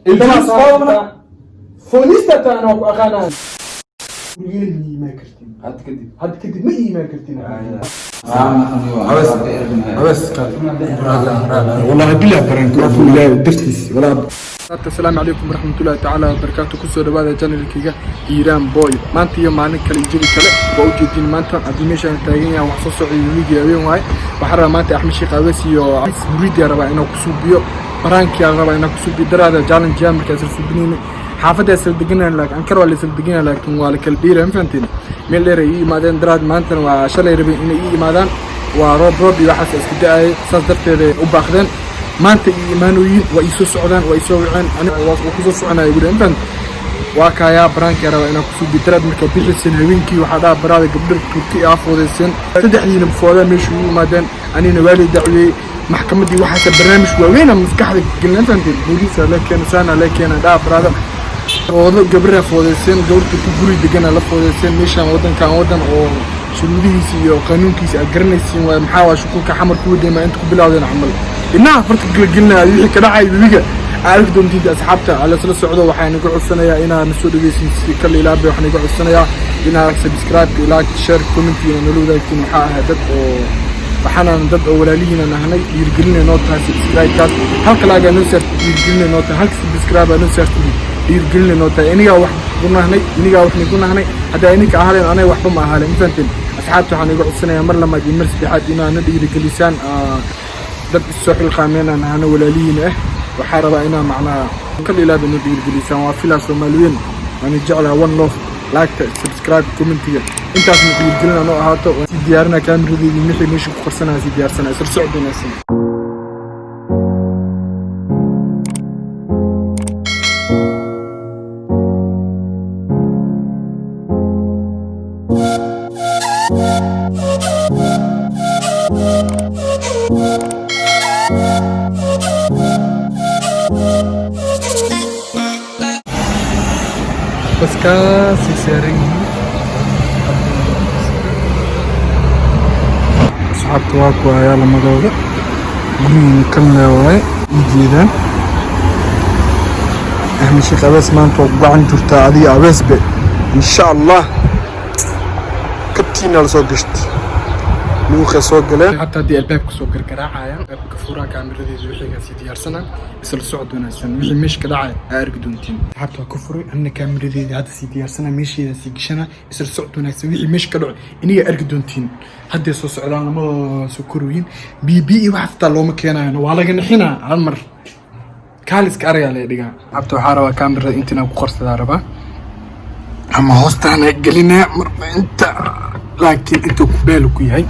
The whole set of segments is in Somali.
Ilkaha foolista taa anaa ku aqaanaa. Gurigeen ma iimaan kartin. Hadda kadib. Hadda kadib ma iimaan kartin. Awees, awees. والله بالله برنك الله درتيس ولا. Asalaamu calaykum waraxmatullaahi tacaala wabarakaatu. Kusoo dhawaada channelkayga Hiiraan Boy. Maanta iyo maalin kale iyo jawi kale waa ujeedin. Maanta haddii meeshaan taagan yahay wax soo socday wiigi habeen waaye. Waxaan rabaa maanta Axmed Sheekh Awees iyo Muriidi aan rabaa inaan ku suubiyo prank-ii, aan rabaa inaan ku suubiyo daraada challenge markaa isla suubinayna. Xaafadda isla deganaan, laakiin ankar waa la isla deganaa, laakiin waa la kala dheeraa. Ma fahanteen? Meel dheer ay ii imaadeen daraad. Maantana waa shalay rabeen inay ii imaadaan. Waa roob, roob iyo waxaas iska da-ayay, saas darteed ay u baaqdeen. Maanta ii imaanooyin, waa ii soo socdaan, waa ii soo waceen, aniga waa kusoo soconaya guri intan. Waa kaayaa prank-ii rabaa inaan kusoo daraad. Markaa bixiseen habeenkii waxaa dhaha baraada gabdho Turki ah foodeyseen, saddexdiina foodaa meesha ugu imaadeen. Anina waa lay dacweeyey maxkamaddii. Waxaase barnaamij waaweyn aan maskaxda gelin, fahanteen? Booliisa la keena, saana la keena, dhaha baraada foodo gabdhaha foodeyseen, gabar Turki guri degana la foodeyseen. Meeshaan waddankan waddan oo shuruudihiisa iyo qanuunkiisa aad garanaysiin waay. Maxaa waa shukulka xamar kuwa deema inta ku bilowdeen camal inaha farta gelagelinaya wixii ka dhacay webiga aa arki doontiin. Asxaabta lasla socdo. Waxaan iga codsanayaa inaad na soo dhegeysiin si kale ilaabe. Waxaan iga codsanayaa inaad subscribe, like, share, comment ina nala wadaagtiin. Waxaa ahay dad oo waxaanaan dad oo walaalihiina nahnay. Dhiirigelinay noo tahay subscribe-kaas. Halka laagaa noo saartid dhiirigelinay noo tahay, halka subscribe aa noo saartid dhiirigelinay noo tahay. Inigaa wax ku nahnay, inigaa wax nigu nahnay. Haddaa ininka ahaleen, anaga waxba ma ahaleen. Ma fahanteen? Asxaabta waxaan iga codsanayaa mar labaad iyo mar saddexaad inaad na dhiirigelisaan. Dad issoo xilqaameenaan nahano, walaalihiina ah. Waxaa rabaa inaa macnaha kal ilaaba noo dhiirigelisaan. Waa filaa Soomaaliweyn waan jeclaha. One love. Like, subscribe, comment-iga intaasna dhiirigelin noo ahaato. Waan sii diyaarinaa kaamiradeedii, wixii meesha ku qarsanaa sii diyaarsanaa. Isla socod wanaagsan. Baskaasay saaran yihiin asxaabta. Waa kuwa ayaa lamadooda gurigiina kan le waaye u jeedaan. Axmed Sheekh Abees maanta waa ku gacan jirtaa adiga Abeesbe, insha Allah. Kabtiina la soo gashtay, luuqa soo galeen. Hataa haddii albaabka soo gargaraacayaan, albaabka furaa, kaamiradeeda wixigaasi diyaarsanaa. Isla socod wanaagsan. Wixii meesha ka dhacaya aa arki doontiin. Asxaabta, waa ka furay anna kaamiradeeda, hadda sii diyaarsana, meesheeda sii gashana. Isla socod wanaagsan. Wixii meesha ka dhaco iniga arki doontiin. Hadday soo socdaan lamadooda, soo korooyin bibi iyo wax xataa looma keenayo. Waa laga nixinaa hal mar, kaaliska aragaa laga dhigaa. Asxaabta, waxaa rabaa kaamirada intinaa ku qarsadaa rabaa ama hoostaana gelinaa marba inta, laakiin intuu ku beelu ku yahay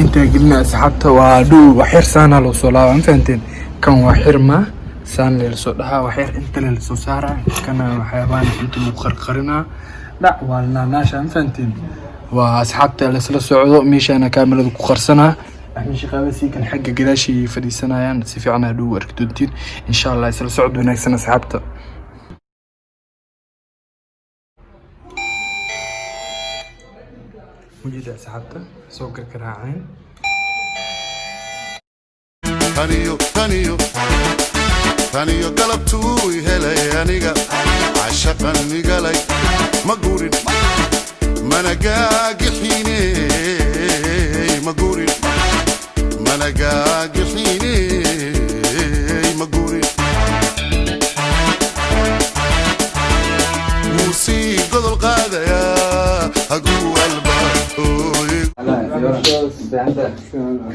intaa gelinaa. Asxaabta, waa dhow wax yar saanaa loo soo laabaa. Ma fahanteen? Kan waa xirmaa, saan lasoo dhahaa, wax yar inta le lasoo saaraa. Kana waxyaabahan inta lagu qarqarinaa, dhac waa naanaasha. Ma fahanteen? Waa asxaabta lasla socdo. Meeshaana kaamirada ku qarsanaa. Axmed Shaqaabasi kan xagga gadaashii fadhiisanayaan. Si fiican aa dhow arki doontiin, insha Allah. Isla socod wanaagsan, asxaabta. Mujida asxaabta soo gargaraaceen. Taniyo taniyo taniyo galabtuu helay aniga cashaqan igalay, ma gurin mana gaagixine, ma gurin mana gaagixine, ma gurin. Wuu sii godol qaadayaa haguu alba.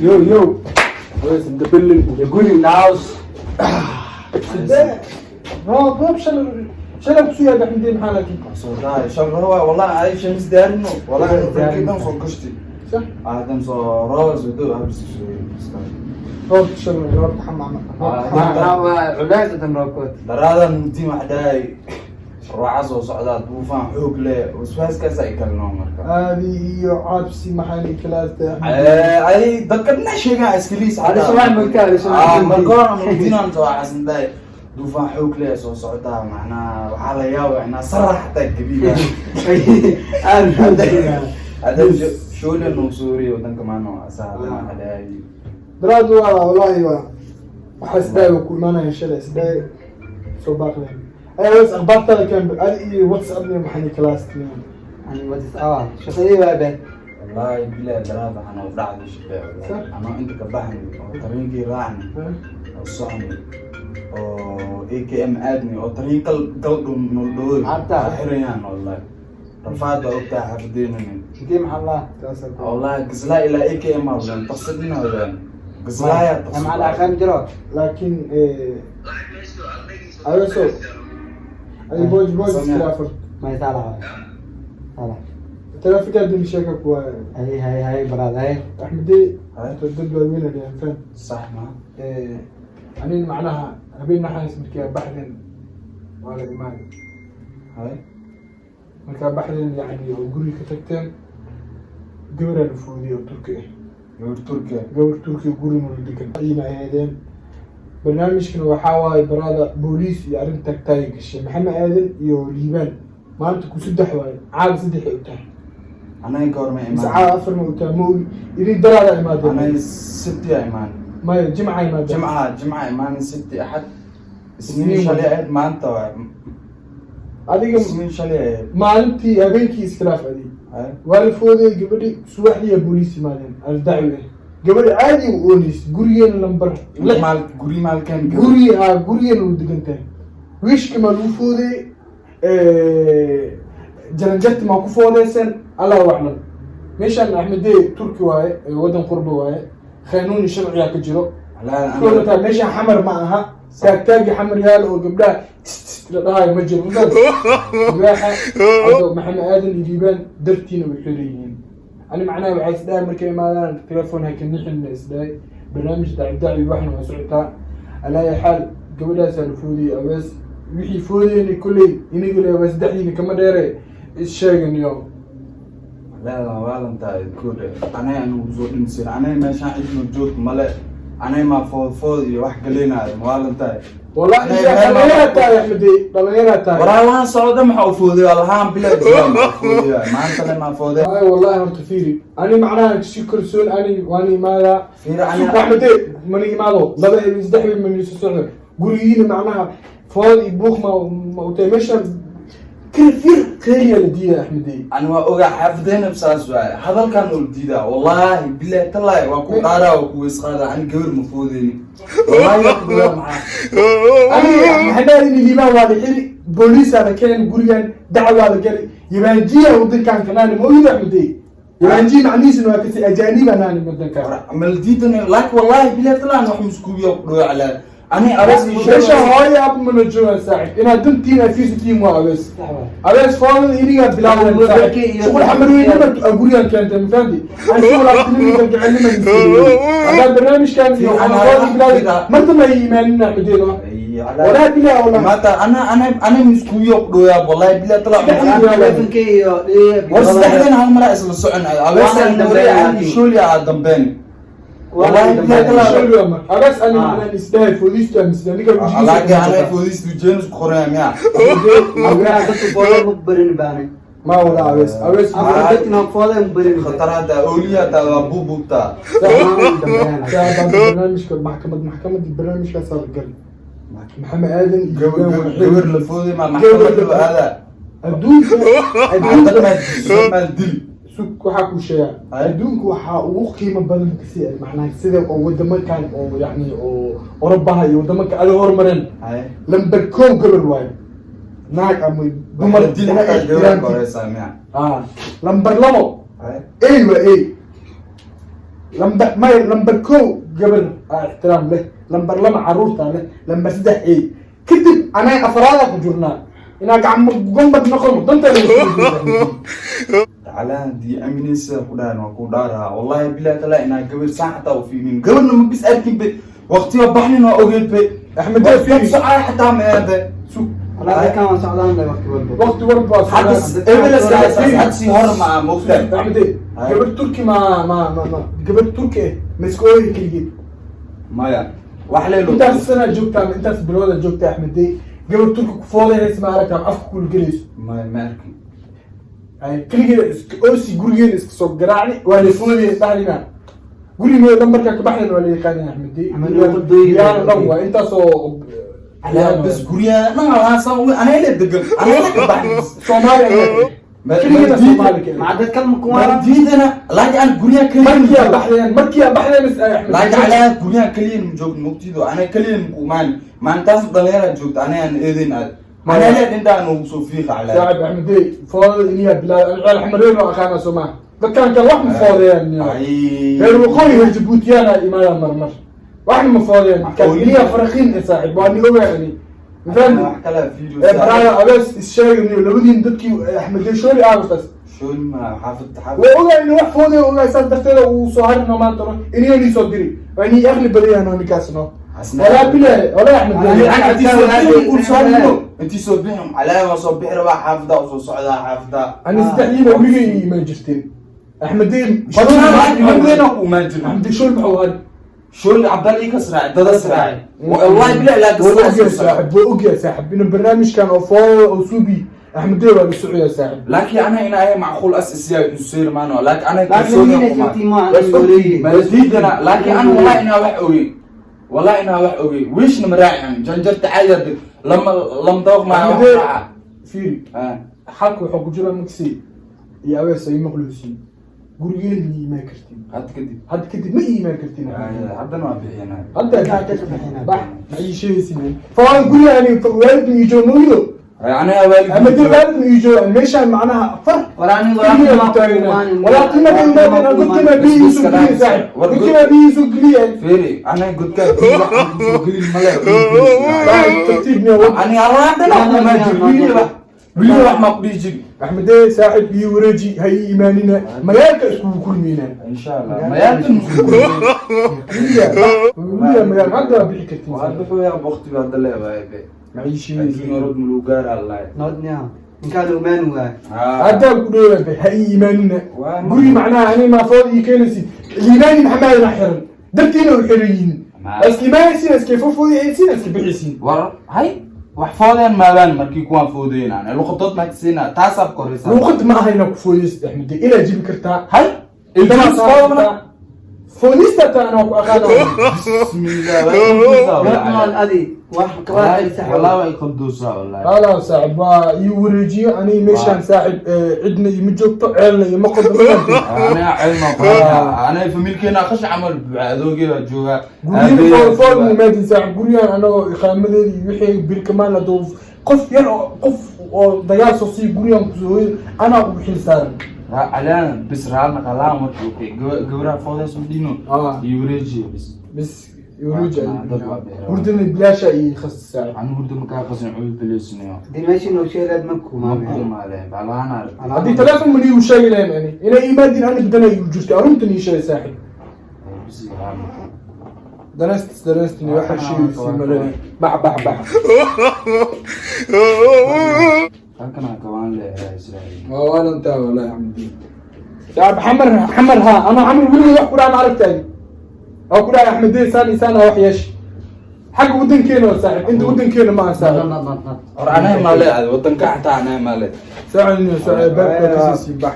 Yo yo, Where's in the building? The good in the house. Roob, roob shalay, shalay ku soo yahay maxaa laakiin. Soo daay shan rooba, wallahi ay shamis daarino, wallahi dadkii dhan soo gashti. Sax. Aadan soo rooba soo doo habis soo. Roob shalay, roob xamaama. Daraadan mutiin wax dhahay rooca soo socdaa, duufaan xoog leh, waswaaskaas ay kalno marka. Aadi iyo cabsi maxaa kala. Ay dadka dhan sheegaan iskaliis. Marka hore mutinaan soo xasan dhahay duufaan xoog leh soo socdaa, macnaha waxaa la yaabaa inaa sarax xataa gabiiba. Hadda shoole noo suuriyo wadanka maano asaga waxa dhahay. Daraad waa wallahi waa waxa isdaayo ku imaanaya shalay isdaayo. Soo baaqleen. Ayaa akhbaartada keen adi iyo WhatsApp ne maxay class? Ani WhatsApp shaqadii waa been. Wallaahi bilahi daraad waxaan u dhacday shaqee wallahi. Anoo inta ka baxnay oo tareenkii raacnay oo socnay oo AKM aadnay oo tareen kal gal dhum nol dhawey. Hadda? Xirayaan wallahi. Rafaad waa ogtahay xaafadeynana. Intee maxaa la Wallahi Gaslaa ilaa AKM aa wadaan taqsidina wadaan. Gaslaaya taqsid. Maxaa la aqaan jiro? Laakiin aweso ay booj booj iskhilaafan. Ma saala saala. Taraafika dimi sheeka kuwa. Hay hay hay baraad hay. Axmedey. Hay. Dad waaweyn ayaan faham. Sax ma. Anin macnaha habeen naxaas markii baxden waa la imaaday. Hay. Markaa baxden yani oo guriga ka tagteen, gabaraa la foodiyay oo Turki ah. Gabar Turkiya. Gabar Turkiya guri nala degan ayna ahaydeen. Barnaamijkana waxaa waaye baraada booliis iyo arrin tagtaay gashay. Maxamed Aadan iyo Liibaan maanta ku saddex waaye, caawa saddex ay u tahay. Anaga goorma mise imaan? Caawa afar ma u tahay, ma ogi. Idin daraada imaadeen. Anaga Sabti imaan. Maya, Jimca imaadeen. Jimca imaan, Sabti, Axad, Isniin. Isniin shalay ahayd, maanta waay. Adiga Isniin shalay ahayd. Maalintii habeenkii iskhilaaf adi. Hay. Waa la foodayay gabadhi, subaxdii booliis yimaadeen aldacwi ah. Gabadhi caadi u ooneys, gurigeena lambar 6. Maal guri maalkan gabar. Guri haa, gurigeena u degan tahay. Wiishka maa lagu foodayay, jaranjarti maa ku foodeyseen, Allahu aclam. Meeshaan Axmedee Turki waaye, waddan qurba waaye, qaanuuni sharciga ka jiro. Koolataa meeshaan Xamar ma aha, taagtaagi Xamar yaal oo gabdhaha tis la dhahayo ma jiro. Mugaaxa hadda Maxamed Aadan iyo Liibaan dartiina way xiran yihiin. Ani macnaha waxay isdhahay markay imaadaan telefoon ha ka nixin isdhahay. Barnaamij dacibdaci waxna waa socotaa. Alaa xaal gabadhaasaa la foodiyey. Awees wixii foodeyni kolley iniga le waa saddexdiina kama dheere is sheeganiyo. Leedaha waalantahay kule. Anay anugu soo dhinsin, anay meeshaan cidno joog male, anay maa food food iyo wax gelinaayo maalintahay. Wallahi dhalinyaraa tahay, Axmedey, dhalinyaraa tahay. Waraa lahaan socda maxaa u foodiya lahaan bila maxaa u foodiya maanta le maa foodee. Ay wallahi horta fiiri, ani macnaha si kalsoon ani waan imaadaa. Fiiri, ani- Axmedey mana imaado 2 habeen, 3 habeen mana soo socdo gurigiina. Macnaha food iyo buuq ma utay meesha kir fir qeeriya la diidaa, Axmedey. Ani waa ogaa xaafadeenab saas waaye, hadalkan ul diidaa. Wallaahi bilahi talaahi waa ku dhaaraa, waa ku weys qaadaa, ani gabar ma foodeyni wallaahi, waa ku dhawaa maxaa. Ani Maxamed ini Liibaan waa la xiri, booliisaa la keen gurigan, dacwaa la gali, yabaanjiya wadankan kanaani ma ogid, Axmedey? Yabaanjiya macnihiisuna waa kasi ajaaniba naani wadankan. Mal diidan laakiin wallaahi bilahi talaahi wax muskuubiya ku dhawaa calaa ani aroos ii sheeg. Meesha hooyo ab mana joogaan saaxib, inaad dantiina fiisatiin waa abees abees foodada inigaa bilaabeen saaxib. Shuqul xamarweynima gurigan keentay, ma fahanti? Ani shuqul abtinimi kalgacelnima haddaa barnaamijkan iyo foodada bilaabay mar dambe ay imaanin, Axmedeed, walaa bilaa walaa. Maanta ana muskuubiya ku dhawaa wallaahi bilahi talaahi. Telefonkii iyo War saddexdeen hal maraa isla socon abees shooliya aad dambeyn wallaahi bilahi talaahi. Abees ani macnaan isdhahay foodiistu amisda ninka. Laakiin anay foodistu jeenus ku qoraya miya? Dadku fooda ma barin baanay. Ma wala abees abees. Afka dadkina fooda ma barin. Khatar hadda ooliya hadda waa buubuubtaa. Barnaamijka maxkamadii barnaamijkaasaa la gali Maxamed Aadan iyo gabar la fooday ma maxkamad loo aadaa? Adduunka dad maal dil. Sug, waxaa kuu sheegaa. Hay. Adduunka waxaa ugu qiimo badan kasi macnaha sida oo wadamakan oo yacni oo Orobaha iyo wadamanka ada horumareen, Hay. lambar kow gabar waayo, naag ama dumar. Dumar dil inaad xataa gabar ka ixtiraamtid. horeysaa miya? Ah, lambar 2. Hay. Ey waa ey lambar may lambar kow gabar aa ixtiraam leh, lambar 2 caruurtaa leh, lambar 3 ey, kadib anaa afraada ku jirnaa inaa gacmo gombad noqono danteena. Tacala haddii aaminaysa ku dhahan waa ku dhaaraha wallahi bilahi talaa inaa gabar saan xataa u fiirin, gabarna ma bis arkin be, waqtiga baxnin waa ogeed be. Axmed, dad fiiri. Socaa xataa ma aade. Sug. Walaa dadkan waan socdaan leh waqti walba. Waqti walba waa hadda socdaan. Ebel si hor ma ah moogtaa. Axmed, Hay. gabar Turki ma gabar Turki eh ma iska ooyi keligeed? Maya, wax leelo. Intaas sanaa joogtaa ama intaas bilooda joogtaa, Axmedey, gabar Turki ku foodaynays ma aragtaa ama afka kula gelayso? Maya, ma arkin. Ay keligeeda iska oosi gurigeena iska soo garaacni, waa la foodaya dhahdina gurigeeda lambarkaa ka baxdan waa la yaqaanay, Axmedey. Ama luuqadooyin. Yaana dhan waa intaasoo. Calaa bas guryaha dhan alaasaan anay la degan, anay la ka baxay. Soomaaliya keligana Soomaali keliya. Maca dad kale ma kuwaalan. Diidana, laakiin aan guryaha kaliya Markii aa baxdeen, markii aa baxdeen is Axmed. Laakiin calaa guryaha kaliya ma joogin mugtido, anay kaliya maku imaan maalintaas dhalinyara joogta, anay aan eedeyn aad anay le dhintaa noogu soo fiiqa calaa. Saaxib Axmedey, foodada iniyaa bilaabay. Ceel Xamareyn oo aqaana Soomaa, dadkan kale wax ma foodeeyaan. Reer waqooyi, reer Jabuutiyaan aa imaadaan marmar, waxna ma foodeen dadkaas. Iniyaa faraqiin eh saaxib, waa ni ogaani, ma fahamtid? Wax kale video. Ee baraaya abees is sheegay labadiin dadkii Axmedey Shooli aagustaas. Shooli ma xaafid xaafid. Waa ogaay inuu wax fooday, ogaay, saas darteeda uu soo harino maanta no iniyaa nii soo diri, waa inii aqli badan yahan oo ninkaas no, walaa bilaa walaa Axmedey. Intii soo bixin calaa waa soo bixi rabaa, xaafida usoo socdaa xaafida. Ani saddexdiina gurigay imaan jirteen Axmedey. Xamareyn ku imaan jirna. Axmedey Shooli muxuu ahaa? Shooli Cabdal ii kasraacay, dada sraacay, wallahi bilaa ilaa. Waa ogyahay saaxib, waa ogyahay saaxib inuu barnaamijkan oo foodada oo suubi Axmedey waa la socoyaa saaxib. Laakiin ana ina ay macquul as isyaa inseer maano, laakiin ana Laakiin kalsooni inay kuma sirtii ma aha wareegi. Maldiidana, laakiin ana wallahi inaa wax ogey, wallahi inaa wax ogey, wiishna ma raacin janjarta caadi lama lama dawq ma wax Axmedey raaca. Fiiri, xalka waxaa ku jira magsi iyo abees ay maqluysiin, gurigeen ma iimaan kartiin. Hadda kadib. Hadda kadib ma iimaan kartiin. Haddana waa bixinaa. Hadda Hadda ka bixinaa. Bax, ma ii sheegaysin fawada guriga ani waalid ma ii joogo mooyido. Aniga waalid. Ama dee waalid ma ii joogo meeshaan, macnaha far Walaani keliya walaani ku taaganaa. Walaaltima ka imaadeen, godkima biyihiisu geliya saaxib, godkima biyihiisu geliya. Fiiri, aniga godkaa biyo wax soo gelin male. Saaxib, tartiib miya wad. Aniga alaabdana kuma jiro, wili wax wili wax maa ku dhihi jiri. Axmedee saaxib, ii wareeji, ha ii imaanina, magaalka iskugu kulmiynaa. Insha Allah mayaalkan. Weliya weliya magaal hadda waa bixi kartiin Waa saaxib. Bixuyaa waqti baa hadda leewahay be. Ma ii sheegaysin. Adduun orod muluu gaara allahi. Nabadniya. Ninkaan umaan waay. Haddaa ku dhowaaba ha ii imaanina Waa guri, macnaha ani maafood ii keenaysid liibaani maxamaadana xiran dartiina u xiran yihiin. Iska imaanaysiin, iska fofoodaysiin, iska bixisiin. War hay wax foodeen maabaan markii kuwaan foodeynaan luqadood maa kasiinaa taasaab koraysaa. Luuqad ma aha inaa ku foodaysid Axmede, inaad jibi kartaa hay Intaad Idris foodna. Foodista taa anaa ku aqaana. Bismillah, way qalduusaa. Nabad Wallahi. Adi wax kabaad sax. Wallahi way qalduusaa wallahi. Hala saaxib, waa ii wareejiyo ani meeshaan saaxib, cidna ima joogto, ceelna ima qodo. Aniga cilma qoraa, aniga familkeena qash camal adoogay baa joogaa. Guryaha fool fool imaadin saaxib, guryahan anagoo iqaamadeedi iyo wixii birkamaan la doo qof yar oo qof oo dagaal soo sii guryahan kusoo hooyo anaa ugu xil saaran. Calaan bis raalna qalaan markii gabaraha foodeys u dhino. Iyo wareejiyo bis. Bis wareeji. Dad waa bixi. Hurdana bilaasha iyo khas saaxib. Anigu hurda makaa qasin cudur beleysinayo. Hadii meesha noo sheegaad ma Ma kumaamay. ku maaleen balaan arag. Haddii telefoon mani uu sheegi lahayn ani inay imaadin ani badana igu jirtay aruntan ii sheegay saaxib. Bis raalna. Danayst danaystini waxa sheegaysi malale, bax bax bax. Halkan aan kabaan leeyahay Israa'iil. Waa waalantaa wallahi Axmedi. Saaxib, xamar xamar haa, ana xamar weligay wax ku dhaha ma aragtaadi oo ku dhahay Axmedey saan iyo saan wax yeesh xagga waddankeena waa saaxib, inta waddankeena ma aha saaxib. Hor anaa ma leeyahay wadanka xataa anaa ma leeyahay. Saaxib saaxib, baabka kasii bax.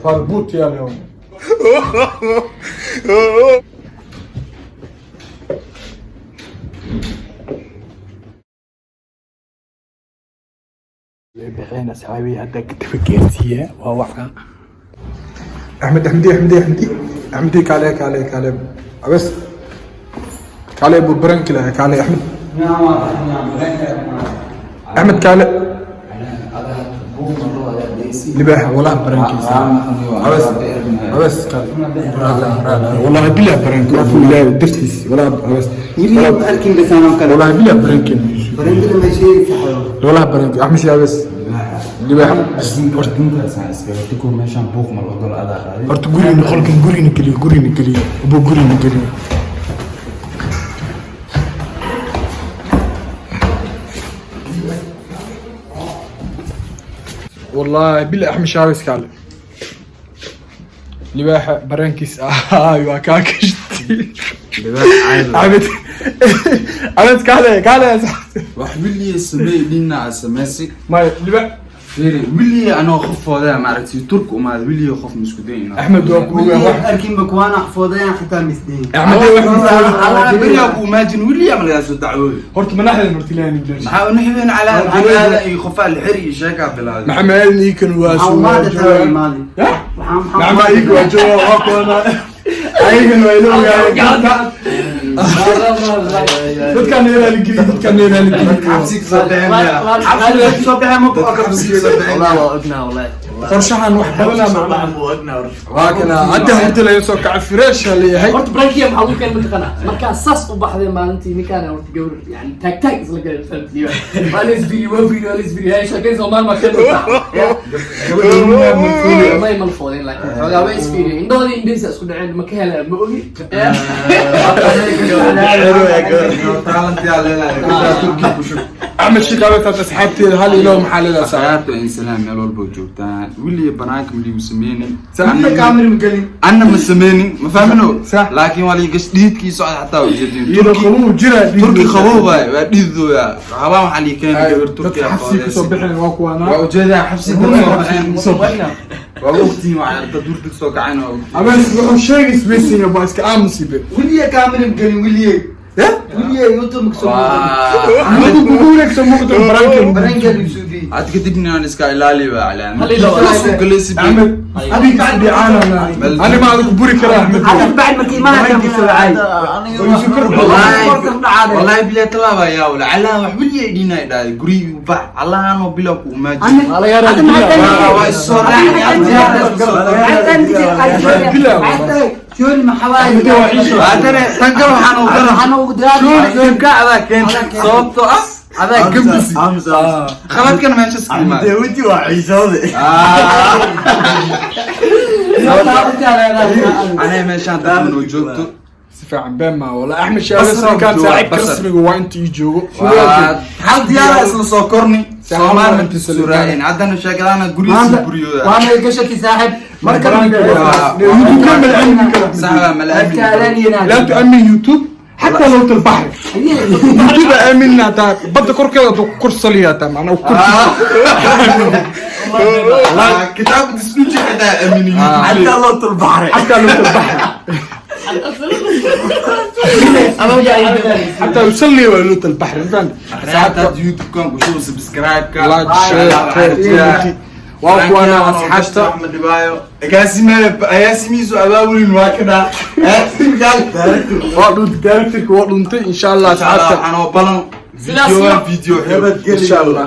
Farbuut yaa leeyahay. Bixeen asxaabii hadda kadaba gaarsiiya waa waxa Axmed Axmedi Axmedi Axmedi Axmedi, kaale kaale kaale abes kaale buu baranki lahaa, kaale Axmed Axmed kaale libaaxa walahi barankiisa abes abes kaale wallahi bilaa baranki ilaahay dartiis walahi abes. Wili arkin bas aan kale. Wallahi bilaa baranki. Barandada ma sheegi sax. Wallahi baranki Axmed abes libaaxa. Horta meeshaan buuq ma ogol adaa qaaday. Horta gurigina qolkan gurigina geliyo, gurigina geliyo buu gurigina geliyo. Wallahi bila Axmed Shaawis kaale libaaxa barankiis ahaay waa kaa kashtay Axmed Axmed kaale kaale. Wax wiliya sameey dhinaca sameysi. Maya libaax. Fiiri, wiliya anoo qofooda maaragtay Turk umaad wiliya qof ma isku dayin. Axmed waa ku ogaa wax. Arkin ba kuwaana xfoodayaan xitaa misdeyn. Axmed wax. Allah beriyaa ku imaajin wiliya ma lagaa soo dacwooy. Horta manaxdan horta ilaahay nin jaashi. Maxaa u naxween calaa maxaa iyo qofaa la xiri iyo sheekaa bilaawday. Maxamed aadan iikan waa Waxaa soo umaada joogaa. tawa imaadi. Ya? Waxaa Maxamed iikan waa joogaa, waa kuwana. Ayagan waa ila ogaayeen. Dadkaan ilaali geliy, dadkaan ilaali geliy. Xabsi ka soo bixin yaa. Xabsiga soo baxay ma ku Dadka xabsi ka soo bixin. Wallah waa ognaa wallahi. Qorshahan wax badanaa macnaha. Waa kana hadda hurda laga soo kaca, fresh leeyahay. Horta prankiya maxaa lagu keenay mataqaanaa? Markaa saas u baxday maalintii ninkaan horta gabar yani taag taag isla galay, fahamtay? Waa la isbiri, waa firi, waa la isbiri, hay sheekay Soomaali ma keen may malfoodeen, laakiin xoogaa way isfiiriyeen, indhahoodii indhihiisa isku dhaceen, ma ka helaa ma ogi. Talent yaa leedahay. Gabadha Turki ku shub. Axmed Sheekh Abeetaas, asxaabteeda hal ilo maxaa leedahay saaxiib? Asxaabta in salaam meel walba oo joogtaan. Wiliya banaanka ma liigu sameynin. Kaamir ma gelin. Anna ma sameynin, ma fahmino? Sax. Laakiin waa liiga dhiidkii socda xataa ujeedin. Iyadoo qabow jira. Turki qabow waay, waa dhiidooya. Habaan waxaa lii keenay gabar Turki Dadka xabsiga kasoo bixeen waa kuwaana. Waa ujeedaa xabsi dadka soo baxeen. Soo baxeen. Waa ogtiin, waa dad hurdig soo kaceen, waa ogtiin. Habeen wuxuu sheegay isbeysiga baa iska aamusibe. Wiliye kaamir ma gelin wiliye. Ya? Wiliye YouTube ma soo. Anigu kugu wareegsan muuqda baraanka. Baranka lagu soo biyay. Had kadibna aan iska ilaali waa calaamad. Hal ilo. Soo galaysi. Axmed adiga isdhicaanana ani ma adigu buri karaa Axmed. Hadda bacd markii ma ka soo wacay. Wallahi bilaa talaaba yaa wala calaa wax wiliya idinay dhahay guriga u bax allahanoo bilaa ku imaajin. Waa laga raadi. Waa isoo Shooli ma xawaay. Haddana tan kale waxaan ugu daran Waxaan ugu daran. Shooli dhibka adaa keentay sababtoo ah adaa gambisi khaladkan meesha iska imaad. Weji waa ciisoode. Anaa meeshaan dadka noo joogto. Si fiican been maa wala Axmed Sheekh Basar ninkaan jooga, saaxiibka basar. rasmiga waa inta ii joogo. Waa hal diyaara isla soo korni. Soomaali Soomaali suraa'in haddana sheekadaana guryihiisa buriyooda. Waa ma iga shaki saaxib. Marka YouTube ma la aamini karo. Sax waa ma la aamini karo. لا تؤمن يوتيوب حتى لو البحر. يوتيوب آمن تا بدك كركه كرسليا تا معنا كرسي. Kitaabka disnuji xitaa aamini YouTube. حتى لو البحر. حتى لو البحر، حتى يصلي ولو البحر، فهمت؟ Saacadaad YouTube-kan ku shubo subscribe-ka. Like, share, comment. Waa kuwana asxaabta. Axmed Dhibaayo agaasimihiisu abaabulin waa kana. Waa dhuntay directorka, waa dhuntay. Insha Allah asxaabta Waxaan oo balan Sidaas video iyo- video. Insha Allah.